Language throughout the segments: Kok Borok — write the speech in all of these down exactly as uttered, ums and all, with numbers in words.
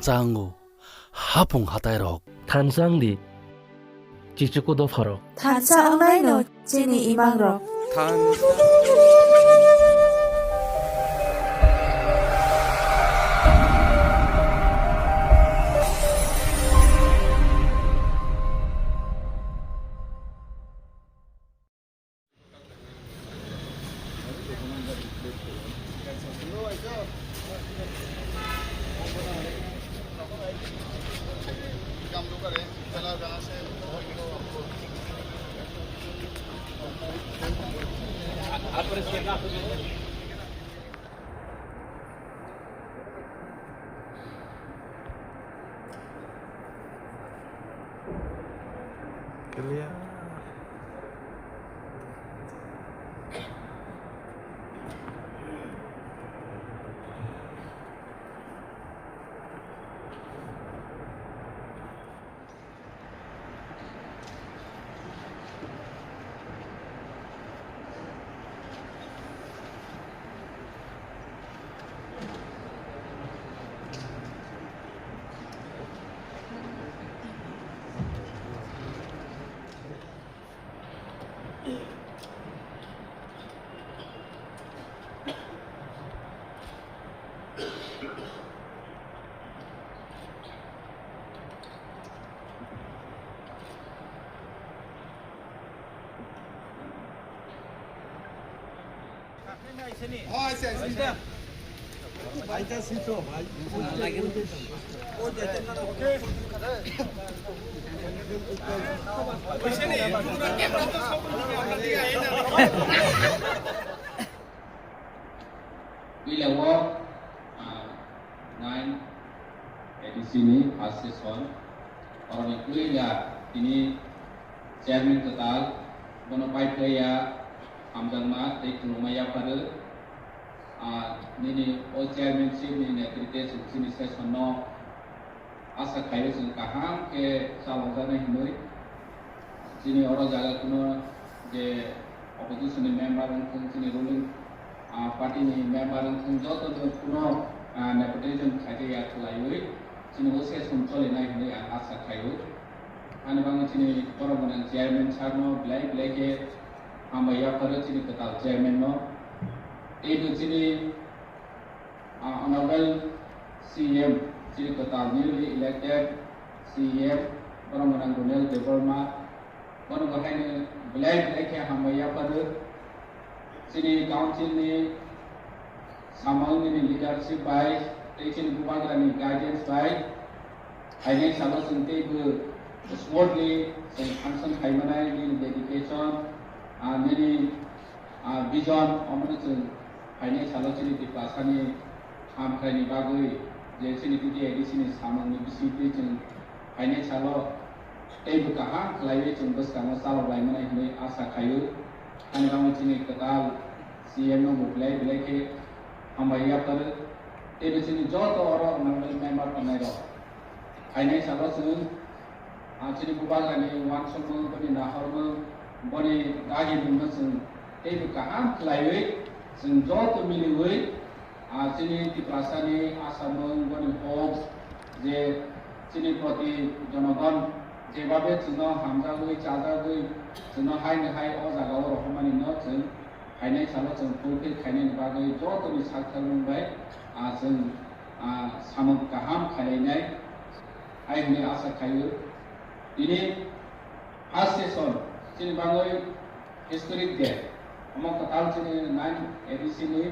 Chango, hapung hatairok. Thansa wngdi, chichuku dopharok. Thansa wngnaino chini imangrok. Puila o, ah, nine A D C ni first session, oroni puila tini chairman kwtal, bono paiphlaiya hamjakma tei khulumma yapharwi. Ah, nini o chairmanship ni netrite chwng chini session no asa khaio chwng kaham khe chalokjaknai hinwi. Chini oro jaga kuno je opposition ni member wngthung, chini ruling, ah, party ni member wngthung, joto no kuno, ah, nepotism khaijak ya khwlaiwi chini o session cholinai hinwi ang asa khaio. Ani bagwi chini borok gwnang chairman sir no belai belai khe hambai yapharo chini kwtal chairman no. Teibo chini, ah, honorable C E M, chini kwtal newly elected C E M, borok gwnang Ronel Debbarma, bono bo haino belai belai khe hambai yapharo. Chini council ni samung nini leadership bai tei chini bubagra ni guidance bai phainai salo chwng teibo smoothly chwng function khai manai nini dedication, ah, nini, ah, vision omono chwng phainai salo chini Tiprasani hamkraini bagwi je chini T T A D C ni samungni bisingtwi chwng phainai salo teibo kaham khlaiwi chwng bwskango chalok lai manai hwnwi asa khaio. Ani bagwi chini kwtal C M no bo belai belai khe hambai yapharo. Teibo chini joto oro honorable member tongnai rok phainai salo chwng, ah, chini bubagrani uansukmung, boni nahormung, boni dagimungno chwng teibo kaham khlaiwi chwng joto miliwi, ah, chini Tiprasani asamung, boni hok je chini proti jonogon jebabe chwngno hamjagwi, chajagwi, chwngno haino hai o jagao rohormanino chwng phainai salo chwng fulfill khainani bagwi jotoni saktharmung bai, ah, chwng, ah, samung kaham khailainai hai hwnwi asa khaio. Tini first session chini bagwi historic day. Omo kwtal chini nine A D C ni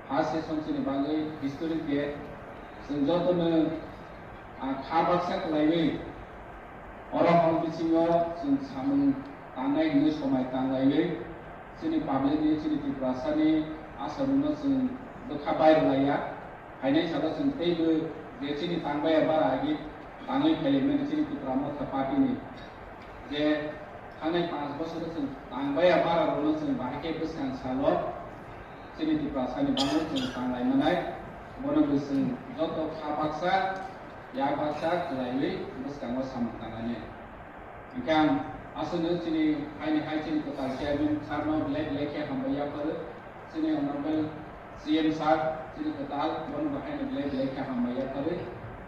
first session chini bagwi historic day. Chwng jotono, ah, kha baksa kwlaiwi oro hor bisingo chwng samung tangnai hwnwi somai tanglaiwi chini public ni, chini Tiprasani asarokno chwng bwkha bai rwlaiya. Phainai salo chwng teibo je chini tangbaiya bara agi tangwi phailaimani chini Tipra Motha Party ni je thangnai panch bosoro chwng tangbaiya bara rokno chwng bahai khe bwskang salo chini Tiprasani bagwi chwng tanglai manai, bono bo chwng joto kha baksa, yak baksa kwlaiwi bwskango samung tangnani. Hwnkhe ang aswkno chini haini hai chini kwtal chairman sir no belai belai khe hambai yapharo, chini honorable C M sir chini kwtal bono bo haino belai belai khe hambai yapharo.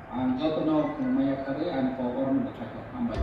Ang jotono khulumma yakarwi ani kok orono mwthai kha. Hambai.